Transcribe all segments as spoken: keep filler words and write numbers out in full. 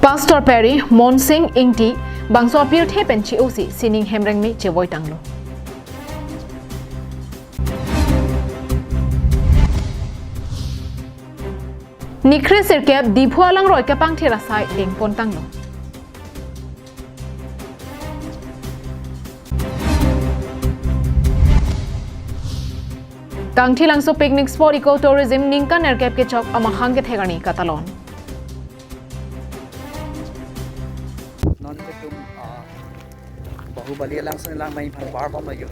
Pastor Perry Monsing Ingti bangso apirthe pen che-osi sining hemreng me chevoi tanglo. Nikhre sirkep Diphu alangroi kepangthir asai dengpon tanglo. Kangthilangso picnic spot eco tourism ningkan nerkep kechok amahang kethek arni katalon. Non itum, ah, Bahubali alang sini lang main phan bar bom lagi.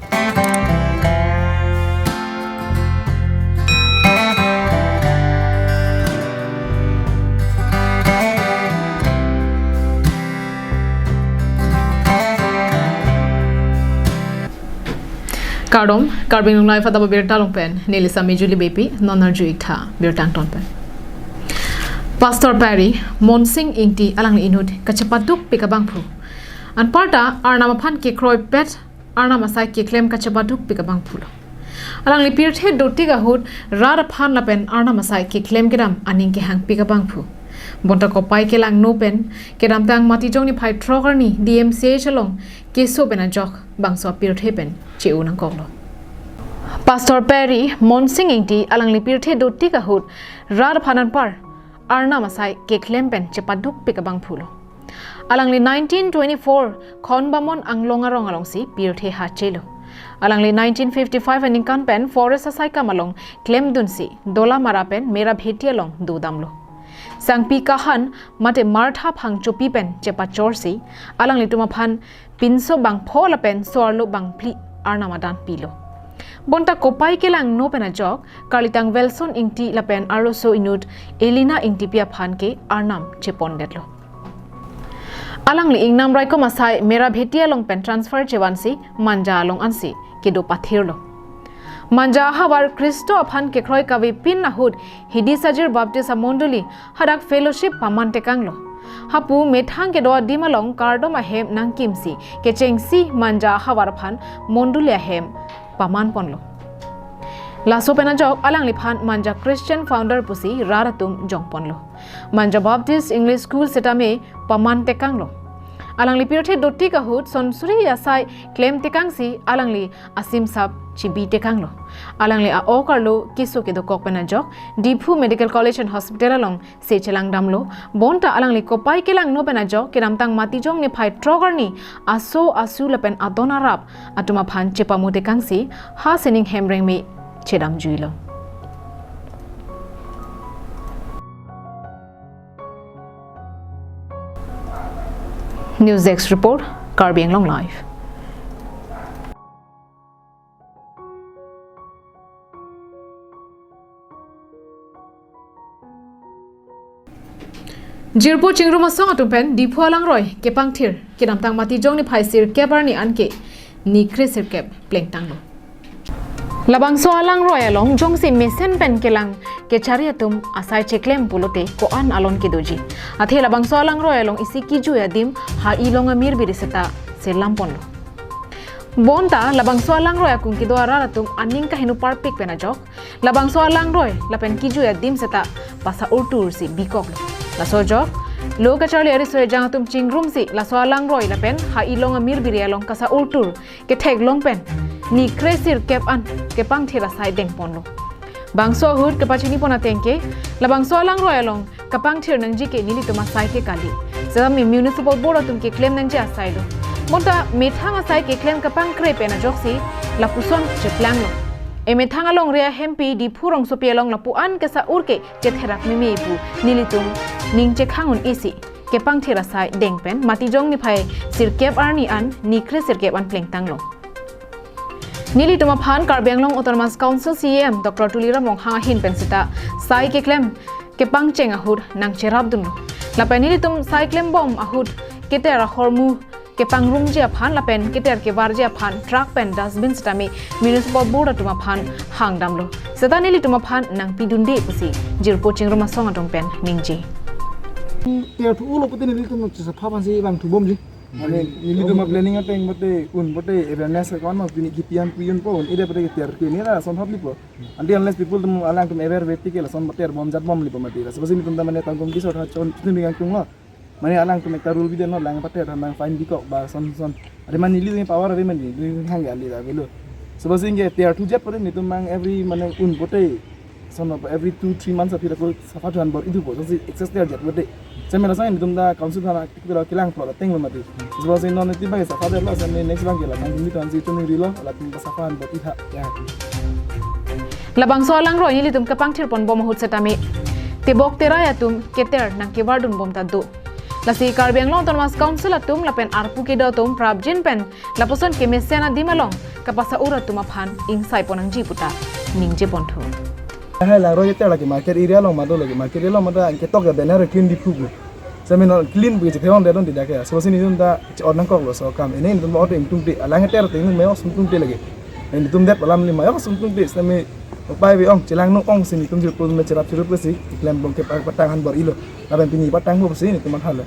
Kardom, Karbi Anglong Live adap abirta along pen neli Sami Julie Beypi, non arju-ik tha birta angton pen. Pastor Perry Monsing Ingti alangli inut kachepadukpik abangphu. Anparta Arnam aphan kekroipet, Arnam asai keklem kachepadukpik abangphulo. Alangli pirthe dotik ahut rat aphan lapen Arnam asai keklem kedam aning kehangpik abangphu. Bonta kopai kelangno pen kedamtang Matijong niphai throk arni D M C H along keso pen ajok bangso apirthe pen che-o nangkoklo. Pastor Perry Monsing Ingti alangli pirthe dotik ahut rat aphan anpar Arnam asai keklem pen chepadukpik abangphulo. Alangli nineteen twenty-four Khonbamon Anglong arong alongsi pirthe hachelo. Alangli nineteen fifty-five aningkan pen forest asai kam along klemdunsi Dolamara pen Merabheti along dodamlo. Sangpi kahan mate Martha Phangchopi pen chepachorsi alanglitum aphan pinso bangpho lapen so-arlo bangphli Arnam adan pilo. Bonta kopai kelangno pen ajok karlitang Wilson Ingti lapen arloso inut Elina Ingtipi aphan ke Arnam chepondetlo. Alangli ingnam raikom asai Merabheti along pen transfer chevansi Manja along ansi kedo pathirlo. Manja ahavar Khristo aphan kekroi kavepin ahut Hidisajir Baptist amondoli hadak fellowship paman tekanglo. Hapu methang kedo adim along kardom ahem nangkimsi kechengsi Manja ahavar aphan mondoli ahem pamanponlo. Laso pen ajok alangliphan Manja Christian Founder pusi rat atum jongponlo. Manja Baptist English School setame paman tekanglo. Alangli pirthe dotik ahut sonsuri asai klem tekangsi alangli asimsap chibi tekanglo. Alangli a-ok arlo keso kedokok pen ajok Diphu Medical College and Hospital alongsi chelangdamlo. Bonta alangli kopai kelangno pen ajok kedamtang Matijong niphai throk arni aso asu lapen adon arap atum aphan chepamo tekangsi ha sining hemreng me chedamjuilo. News Desk Report, Karbi Anglong Live. Jirpo chingrum asong atum pen Diphu alangroi kepangthir kedamtang Matijong niphai sirkep arni anke nikhre sirkep plengtanglo. Labangso alangroi along jongsi mesen pen kelang kechari atum asai cheklem pulote ko-an alon kedoji. Athe labangso alangroi along isi kejui adim ha-i long amir biri seta selamponlo. Bonta labangso alangroi akung kedo arat atum aning kaheno parpik pen ajok labangso alangroi lapen kejui adim seta pasa-urtur si bikoklo. Laso ajok lo kacharli ariso ejang atum chingrumsi laso alangroi lapen ha-i long amir biri along kasa-urtur ketheklong pen nikhre sirkep an kepangthir asai dengponlo. Bangso ahut kepachinipon ateng ke labangso alangroi along kepangthir nangji ke nelitum asai ke kali. Setame Municipal Board atum keklem nangji asailo. Bonta methang asai keklem kepangkre pen ajoksi lapuson cheplanglo. Emethang alongri ahempi Diphu rongsopi along lapu-an kasa-ur ke chetherak meme pu nelitum ning chekhang un-esi kepangthir asai deng pen Matijong niphai sirkep arni an nikhre sirkep an plengtanglo. Nelitum aphan Karbi Anglong Autonomous Council C E M Doctor Tuliram Ronghang ahin pen seta sai keklem kepangcheng ahut nangcherapdunlo. Lapen nelitum sai klembom ahut keter ahormu kepangrumji aphan lapen keter kevarji aphan truck pen dustbin setame Municipal Board atum aphan hangdamlo. Seta nelitum aphan nangpidunde pusi jirpo chingrum asong atum pen ningje. Ter thu ulo pute nelitum chesapha aphansi bang thubomji. Mane nelitum a-planning ateng bote un bote awareness ke kon ma pini kipian piyun po un ide bote ter ke ni la son hap lipo. Until unless people tum alangtum aware beti ke lason bote bom jat bom lipo mati. Laso pasi nelitum ta mane tangkung kisor ha chon chun yang tung lo. Mane alangtum ekta rule bidetnon, lang pater than lang fine bikok ba son son. Ade mane nelitum power ade mane nelitum hangke ale ta avelo. Laso abang si ningje ter thujet pore netum mang every mane un pote. Son of every two three months aphi ako sapha thuan bor-ipo. Lasi excess terjet pote. Seme lason netum ta council aphan tik pela kelang plot ateng lo mati. Laso abang si non netum bang sapha detlo, seme next abangke la nangtum bituan si chungrilo, latum ta sapha an bor-itha ya. Labangso alangroi nelitum kapangthir ponbom ahut setame tebok terai atum keter nangkevardun bom ta do. Lasi Karbi Anglong Autonomous Council atum lapen arpu kedo atum prapjin pen lapuson kemesen adim along kapasa-ur atum aphan ingsai pon nangji puta ningje ponthu. Hai langroi keter lake market area along ma do, lake market area along ma do, anke tok ya banner clean Diphu pu. Seme non clean pu chephe-ong detnon didak ya. Laso abang si netum ta che-or nangkoklo laso akam. Ene netum order ingtungte, alang keter te ingtung me-ok sungtungte lake. Netum det alam lima yok sungtungte, seme upai ave-ong, chelang nung-ong si netum jirpo me cherap chirup si klem bom ke pa-, patang han bor-ilo. Lapen pini patang bom si netum man halo.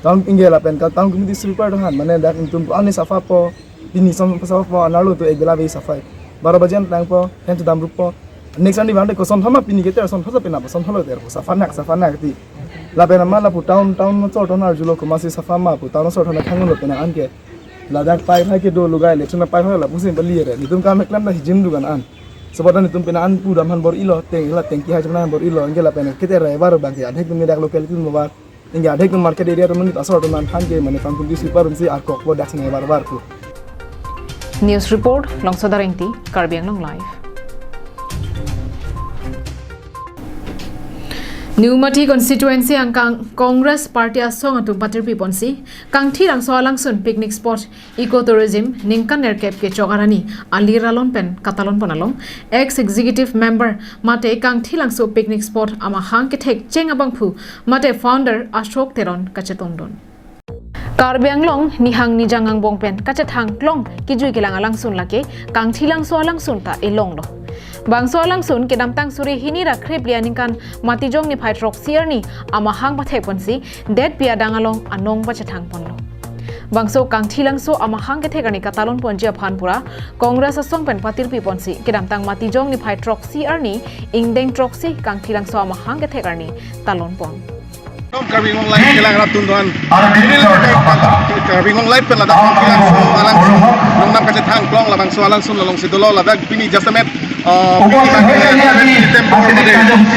Town ningje lapen ka town committee sweeper do han, mane dak netum ani saphapo, pini som saphapo, anerlo to ek bela ave sapha. Baro baji an tangpo, hem chedam ruppo. Next ani bang de koson thama pini keter son thasa pena son thalo terpo, sapha nak, sapha nak ti. Lapen ama lapu town, town sor town arjulo komatsi sapha ma pu, town sor town thanglo pena anke. Ladak pipe hai kedo lugai election na pipe hai lapusi bali re. Netum kam klem ta hijim dukan an. Laso apot netum pena an pudam han bor-ilo, teng la tengki hai chemna han bor-ilo, anke lapen keter rai var abangke adhek netum dak local netum var. Ningje adhek netum market area atum nit asor atum aphan ke mane pangkum di sweeper si arkokpo dak sene var var pu. News report, Longso Darengti, Karbi Anglong Live. Niumati constituency angkang Congress Party asong atum patirpi ponsi, Kangthilangso alangsun picnic spot Eco Tourism ningkan nerkep kechok arni alir alon pen katalon pon along, ex executive member mate Kangthilangso picnic spot amahang kethek cheng abangphu mate founder Ashok Teron kachetongdun. Karbi Anglong nihang nijang angbong pen kachethang klong kijui kelang alangsun lake Kangthilangso alangsun ta elonglo. Bangso alangsun kedamtang suri hini ra kre phli aningkan Matijong niphai throksi arni amahang pathek ponsi detpi adang along anong pachethang ponlo. Bangso Kangthilangso amahang kethek arni katalon ponji aphan pura Congress asong pen patirpi ponsi kedamtang Matijong niphai throksi arni ingdeng throksi Kangthilangso amahang kethek arni talon pon. Karbi Anglong Live kelang rat tun doan. Ini lagi Karbi Anglong Live pen ladak Kangthilangso alangsun, nongnam kachethang klong labangso alangsun alongsi dolo ladak pini jasemet, uh, pini bangke September mode.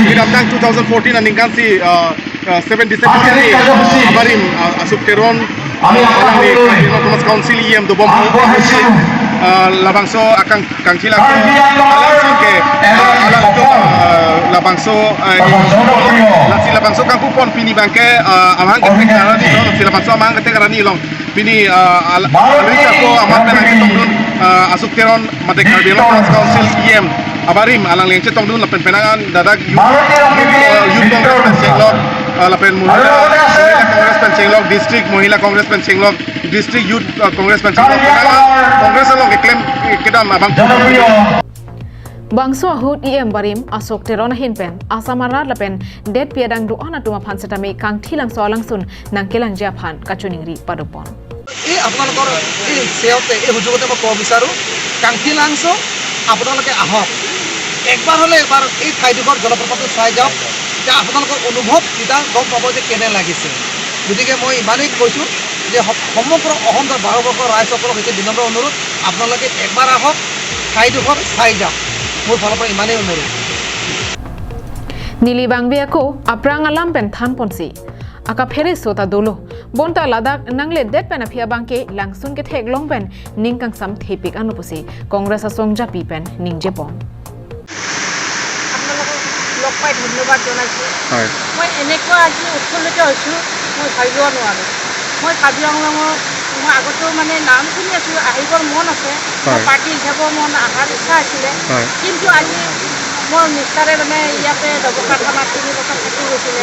Kedamtang two thousand fourteen aningkan si, uh, uh, seven December si, uh, abarim, uh, Ashok Teron, uh, alangli Karbi Anglong Autonomous Council E M dobom, uh, labangso akang Kangthilangso alangsun ke, uh, alangsun, uh, labangso, uh, lasi labangso kangpu pon pini bangke, uh, amahang kethek arni, no, lasi labangso amahang kethek arni along pini, uh, al-, alangli ako amat pen nangchetongdun, uh, Ashok Teron mate Karbi Anglong Autonomous Council E M abarim alangli nangchetongdun lapen penang an dadak Youth, Youth, uh, Youth Congress pen chenglok, uh, lapen Mahila, Mahila Congress pen chenglok, District Mahila Congress pen chenglok, District Youth, uh, Congress pen chenglok, penang an Congress along keklem kedam abang. Bangso ahut E M barim Ashok Teron ahin pen Assam arat lapen detpi adang do-an atum aphan setame Kangthilangso alangsun nangkelangji aphan kachiningri padopon. এই আপোনালোকৰ এই সেৱতে, এই সুযোগতে মই ক'ব বিচাৰোঁ, কাংশী লাংচ আপোনালোকে আহক, একবাৰ হ'লে একবাৰ এই ঠাইডোখৰ জলপ্ৰপাতটো চাই যাওক, তেতিয়া আপোনালোকৰ অনুভৱ তেতিয়া গম পাব যে কেনে লাগিছে। গতিকে মই ইমানেই কৈছোঁ যে স-, সমগ্ৰ অসম তথা ভাৰতবৰ্ষৰ ৰাইজসকলক হৈছে বিনম্ৰ অনুৰোধ, আপোনালোকে একবাৰ আহক, ঠাইডোখৰ চাই যাওক। মোৰ ফালৰ পৰা ইমানেই অনুৰোধ। Neli bangve ako aphrang alam pen than ponsi, akaphere so ta dolo. Bonta ladak nangledet pen aphi abangke langsun ketheklong pen ning kangsam thepik anu pusi Congress asong japi pen ningjepon. আপোনালোকক লগ পাই ধন্যবাদ জনাইছোঁ। হয়। মই এনেকুৱা আজি উৎফুল্লিত হৈছোঁ, মই ভাবিব নোৱাৰোঁ। মই কাৰ্বি আংলঙত মই আগতেও মানে নাম শুনি আছোঁ, আহিবৰ মন আছে, মোৰ হয়। পাৰ্টি হিচাপেও মোৰ অহাৰ ইচ্ছা আছিলে। হয়। কিন্তু আজি মোৰ মিষ্টাৰে মানে ইয়াতে ডবকা থানাত তিনি বছৰ থাকি গৈছিলে।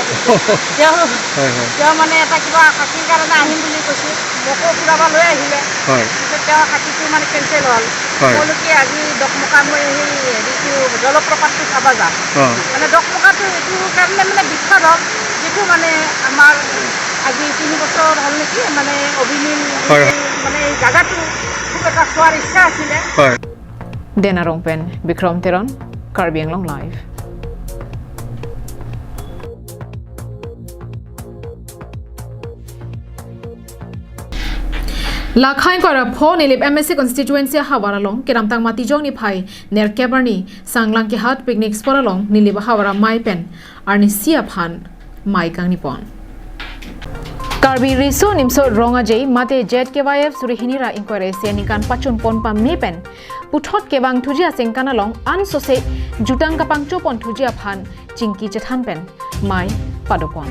তেওঁ, হয়, হয়। তেওঁ মানে এটা কিবা শাস্তিৰ কাৰণে আহিম বুলি কৈছিল, মোকো কিবা লৈ আহিলে। হয়। পিছত তেওঁ শাস্তিটো মানে কেঞ্চেল হ'ল। হয়। ক'লো কি আজি ডকমকাত মই সেই হেৰিটো জলপ্ৰপাতটো চাবা যাম। অ। মানে ডকমকাটো এইটো কাৰণে মানে বিখ্যাত হ'ল, যিটো মানে আমাৰ আজি তিনি বছৰ হ'ল নেকি, মানে অবিনিল হয়। মানে এই জাগাটো খুব এটা চোৱাৰ ইচ্ছা আছিলে। হয়। Den Arong pen Bikrom Teron, Karbi Anglong Live. Lakhai kora pho Nilip M A C constituency ahavar along kedamtang Matijong niphai nerkep arni Sanglang Kehat picnic spot along Nilip ahavar amei pen arnisi aphan mei kangni pon. Karbi Riso Nimso Rong Aje mate Z K Y F suri hini ra ingkoi ra isi aningkan pachun pon pame pen puthot kevang thuji asengkan along ansose jutang kapangcho pon thuji aphan chingki chethan pen mei pado pon.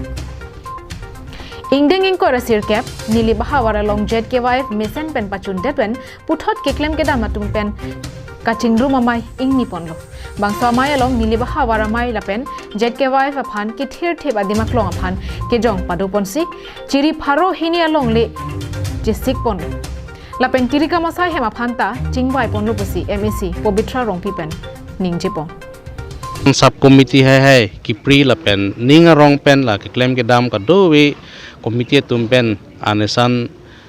Ingdeng ingkoi ra sirkep Nilip ahavar along Z K Y F mesen pen pachun det pen puthot keklem kedam atum pen kachingrum amei ingni ponlo. Bangso amei along Nilip ahavar amei lapen Z K Y F aphan kethir thip adim aklong aphan kejong pado ponsi chiri pharo hini alongle chesik pon lapen tirikam asai hem aphan ta chingvai ponlo pusi M A C Pabitra Rongpi pen ningje pon. Sub committee hai hai kipri lapen ning arong pen la keklem kedam kadokave committee atum pen anesan,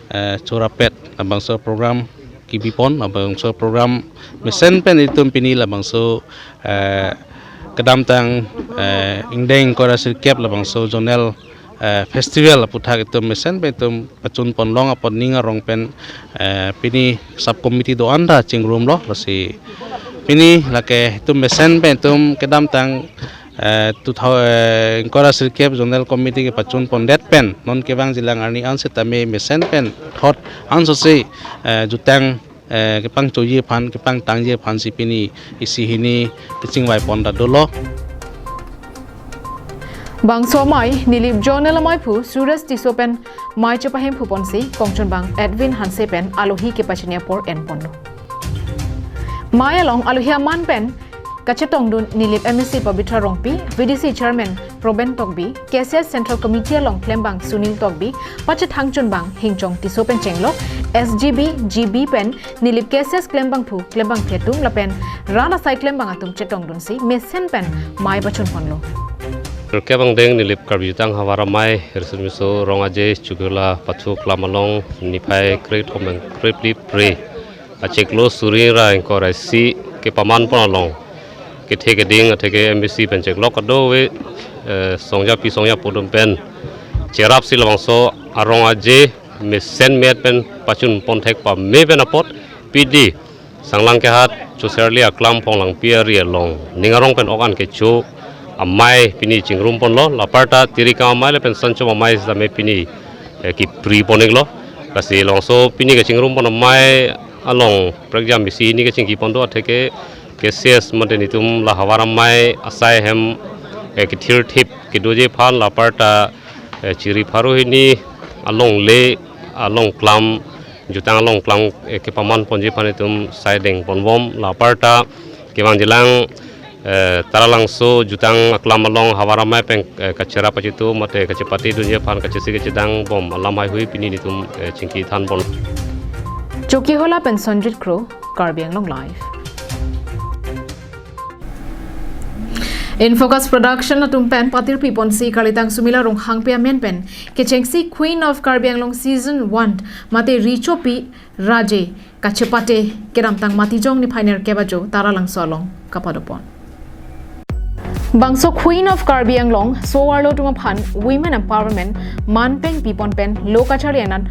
eh, chorapet labangso program kebi pon, labangso program mesen pen itum pini labangso, eh, kedamtang, eh, ingdeng ingkoi ra sirkep labangso zonal, eh, festival aputhak itum mesen pen itum pachun pon long apot ning arong pen, eh, pini sub committee do-an ta chingrumlo, lasi pini lake itum mesen pen itum kedamtang, eh, two thousand, eh, ingkoi ra sirkep zonal committee kepachun pondet pen non kevangjilang arni an setame mesen pen thot ansose, eh, jutang, eh, kepangchoji aphan, kepangtangji aphansi pini isi hini kechingvai pon ta dolo. Bangso amei Nilip zonal ameiphu Suresh Tisso pen mei chepahemphu ponsi kongchunbang Edwin Hanse pen alohi kepachini apor en ponlo. Mei along alohi aman pen kachetongdun Nilip M A C Pabitra Rongpi, V D C Chairman Proben Tokbi, K C S Central Committee along klembang Sunil Tokbi, pachethang chunbang Hingchong Tisso pen chenglok, S G B, G B pen Nilip K C S klembangphu, klembangphi atum lapen rat asai klembang atum chetongdunsi mesen pen mei pachun ponlo. Kevang deng Nilip Karbi Jutang Havar Amei Riso Nimso Rong Aje Chokihola Pathu Aklam along niphai krethom krepli pre achiklo suri ra ingkoi ra isi kepaman pon along kethe keding atheke M A C pen chenglok kadokave, eh, songjapi songjapo atum pen cherapsi labangso arong aje mesen met pen pachun pon thek pame pen apot pidi Sanglang Kehat Chosarli Aklam Phonglangpi ari along ning arong pen ok an kecho amei pini chingrum ponlo, laparta tirikam amei lapen sanchom amei setame pini, eh, kipri pon-iklo. Lasi labangso pini kachingrum pon amei along prekjam isi hini kachingki pon do atheke K C S mate nelitum la havar amei asai hem, eh, kethir thip kedoji aphan laparta, eh, chiri pharo hini alongle along klam jutang along klam, eh, kepaman ponji aphan itum sai deng ponbom, laparta kevangjilang, eh, Taralangso jutang aklam along havar amei pen, eh, kachera pachitu mate kachepatedunji aphan kachesi kachedang bom alam haihui pini nelitum, eh, chingki than pon. Chokihola pen Sonjit Kro, Karbi Anglong Live. In Focus Production atum pen patirpi ponsi kalitang Sumila Ronghangpi amen pen kechengsi Queen of Karbi Anglong Season one mate Richopi Raje kachepate kedamtang Matijong niphai nerkep ajo Taralangso along kapado pon. Bangso Queen of Karbi Anglong so-arlo atum aphan women empowerment man pengpi pon pen lo kachari anat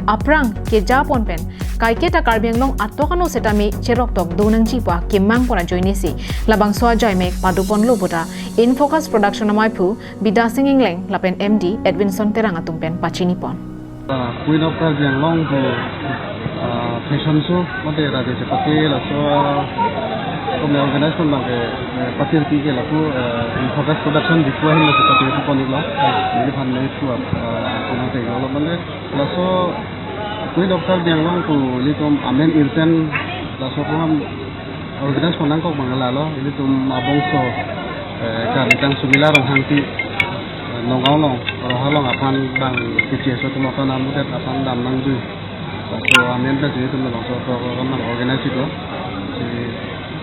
aphrang keja pon pen kaiketa Karbi Anglong atok ano setame cheroktok do nangji pu akemang pon ajoinesi labangso ajaimek pado ponlo puta In Focus Production ameiphu Bidya Sing Engleng lapen M D Edwinson Terang atum pen pachini pon. Ah, Queen of Karbi Anglong pu, ah, fashion show mate raje chepate laso, ah, kome organize pon abang ke, eh, patirpi ke lapu, eh, In Focus Production Diphu ahin laso patirpi pon-iklo. Neliphan nelipu, ah, ah, pon-iklo mane laso Queen of Karbi Anglong pu nelitum amen irten laso program organize pon nangkok abang lalo, nelitum abongso, eh, kalitang Sumila Ronghangpi, eh, Nagaon along, Roha along aphan bang K C S atum aphan amudet aphan dam nangdui. Laso amen ta nelitum labangso program nang organize-iklo. Si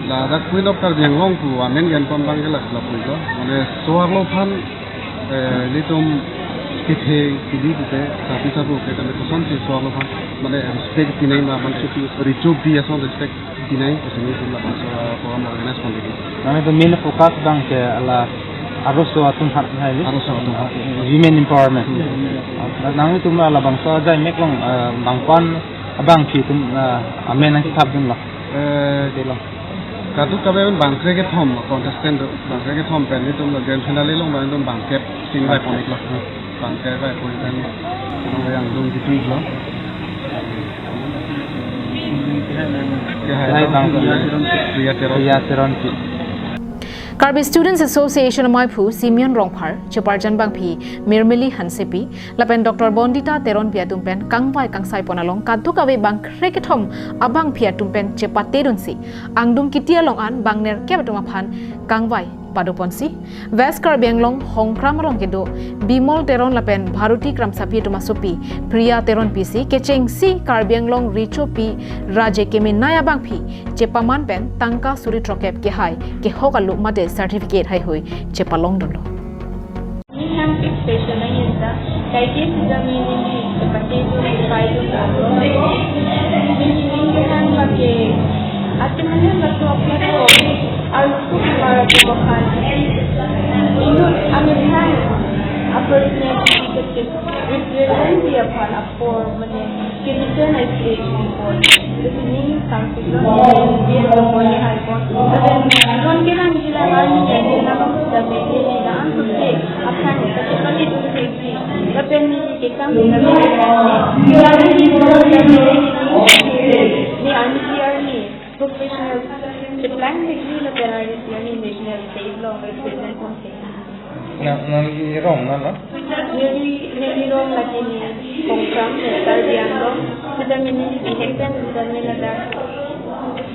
ladak Queen of Karbi Anglong pu amen gen pon abang ke la lapu-iklo. Mane so-arlo aphan, eh, nelitum kethe kili pute, tapi sabu ke kami kosonsi so-arlo aphan, mane respect pinai ma, mane Richopi ason respect pinai, kosonsi nelitum labangso program organize pon-ikji. Nangtum main focus abang ke la arloso atum aphan hai li? Arloso atum aphan. Women empowerment. Hmm. Nangtum labangso ajaimek along, eh, bang ko-an Abangpi atum, ah, amen nangkethapdunlo. Eh, delo. Kadokave bang krekethom contestant do, bang krekethom pen itum lo grand finale along bang itum bangkep sing vai pon-iklo. Bangkep vai pon-ik an. Nong yang dung gitu iklo. Ya, hai, Hai, bang. Bang. Priya Teron. Priya Teronpi. Karbi Students Association amaiphu Simeon Rongphar, cheparjan bangpi Mirmili Hansepi, lapen Doctor Bondita Teronpi atum pen kangvai kangsai pon along kadokave bang krekethom abangpi atum pen chepatedunsi, angdung kiti along an bang nerkep atum aphan kangvai padoponsi, West Karbi Anglong Hongkram arong kedo Bimol Teron lapen Bharoti Kramsapi atum asopi Priya Teronpi si kechengsi Karbi Anglong Richopi Raje kemenei abangpi chepaman pen tangka suri throkkep kehai kehok alu mate certificate haihui chepalongdunlo. Nang special na yenta, kaike sejam ini di seperti itu, seperti itu, ini kan pakai, artinya kan waktu aku itu, aku kemarin aku makan, ini, amin kan, apa sih, represent dia kan, apa, mana, kita kan, itu, itu, ini, sampai itu, ini, dia, apa, ini, apa, dan, non kita, ini, kita, kan, ini, kita, kan, sudah, ini, kita, kan, sudah, apa, ini, kita, kan, itu, Lapen neli kekang, lapen neli army army professional cheplang degree lapen army army national state along represent pon ke. Na, nangli rong na, na? Neli, neli rong lake ne Hongkram, Karbi Anglong, vitamin E, vitamin ladak.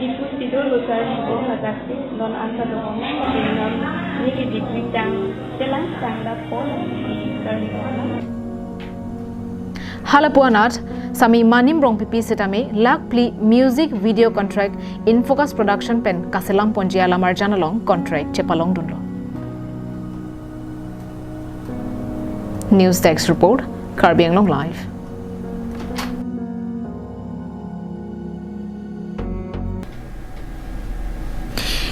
Diphu sido lo sar, ladak si non ansa do, neli degree tang. Halapu anat, Sami Manim Rongpipi sitame, lakh phli music video contract Infocus Production pen kaselam ponji alam arjan along contract chepalongdunlo. News Desk Report, Karbi Anglong Live.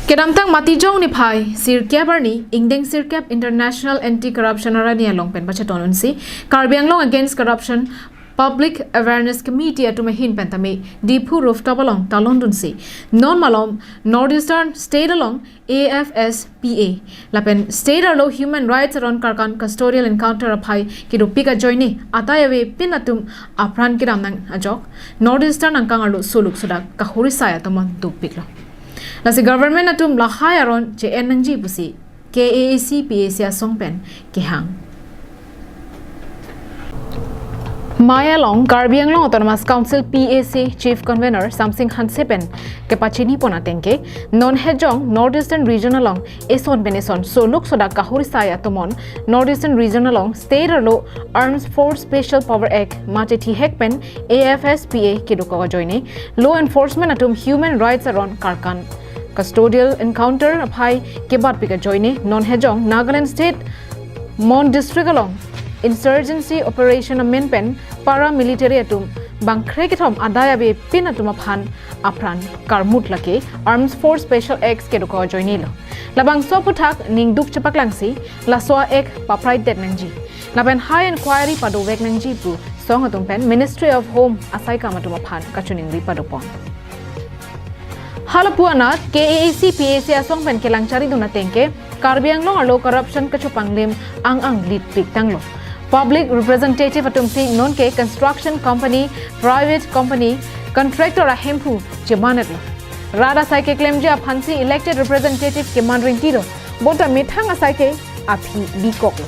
Kedamtang Matijong niphai sirkep arni, ingdeng sirkep International Anti-Corruption arni along pen pacheton unsi, Karbi Anglong Against Corruption Public Awareness Committee atum ahin pen tame Diphu rooftop along talon dunsi, non malom North Eastern State along A F S P A lapen State arlo Human Rights aron karkan custodial encounter aphai kedopik ajoine adai avepin atum apran kedam nang ajok North Eastern angkang arlo soluk sodak kahuri sai atum an dopiklo. Lasi government atum lahai aron che-en nangji pusi K A A C P A C asong pen kehang. Maya along Karbi Anglong Autonomous Council P A C Chief Convener Samsing Hanse pen kepachini pon ateng ke, non hejong North Eastern Region along eson pen eson soluk sodak kahuri sai atum an North Eastern Region along State arlo Arms Force Special Power Act mate thihek pen A F S P A kedokok ajoine law enforcement atum human rights aron karkan custodial encounter aphai kebatpik ajoine non hejong Nagaland State Mon District along insurgency operation amen pen paramilitary atum bang krekethom adai avepin atum aphan apran karmut lake Arms Force Special Acts kedokok ajoine lo. Labangso aphuthak ningduk chepaklangsi laso a-act paprai det nangji lapen high inquiry padovek nangji pu song atum pen Ministry of Home asaikam atum aphan kachiningri padopon. Halapu anat K A A C P A C asong pen kelang charidun ateng ke, Karbi Anglong arlo corruption kachopanglim ang-ang lipik tanglo. Public representative atum si non ke construction company, private company, contractor ahemphu chemanetlo. Rat asai keklemji aphansi elected representative keman ringtilo. Bonta methang asai ke aphi bikoklo.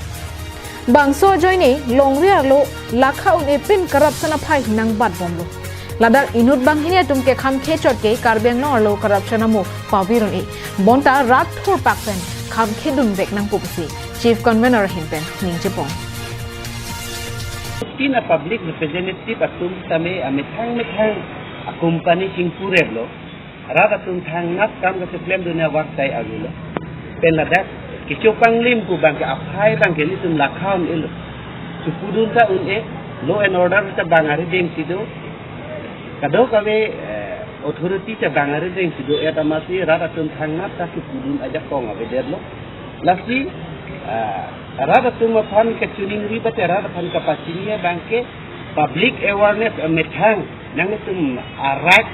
Bangso ajoine longri arlo lakha un-e pen corruption aphai nangbatbomlo. Ladak inut banghini atum ke khamkhe chot ke Karbi Anglong arlo corruption amo pavir un-e. Bonta rat thurpak pen khamkhe dunvek nangpo pusi Chief Convener ahin pen ningjepon. Tin a public representative atum tame amethang methang a company chingpureplo. Rat atum thangnat kam kacheklemdun avarsai agulo. Pen ladak kechopanglim pu bangke aphai bangke nelitum lakha un-elo. Chepudun ta un-e, law and order ta bang arideng si do. Kadokave, eh, authority ta bang arideng si do, et amatsi rat atum thangnat ta chepudun ajakong avedetlo. Lasi, ah, rat atum aphan kachiningri bate rat aphan kapachini abangke public awareness amethang Nanglitum a-right,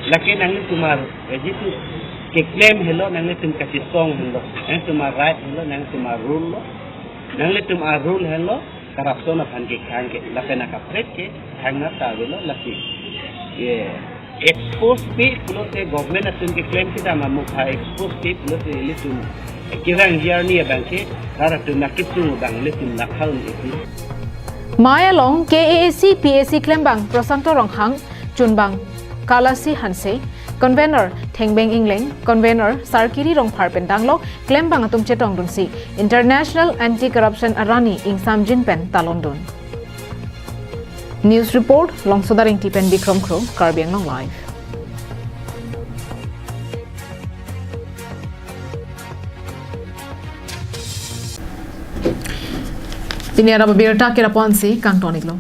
lake nanglitum a, eh, jitu keklem henlo, nanglitum kachesong henlo, nanglitum a-right henlo, nanglitum a-rule lo, nanglitum a-rule henlo, corruption aphan kekhang ke, lapen akaprek ke thangnat ta avelo, lake, ye, expose pi pulote government atum keklem kedam amukha expose pi pulote ilitum kevang arni abang ke, rat atum nakisung abang ilitum nakhaun isi. Mei along K A A C P A C klembang Prasanto Ronghang, chunbang Kalasi Hanse, convener Thengbeng Engleng, convener Sarkiri Rongphar pen danglok klembang atum chetongdunsi International Anti-Corruption arani ingsamjin pen talondun. News report, Longsoda Ingti pen Bikram Kro, Karbi Anglong Live. Pini arap abirta kira ponsi kangton iklo.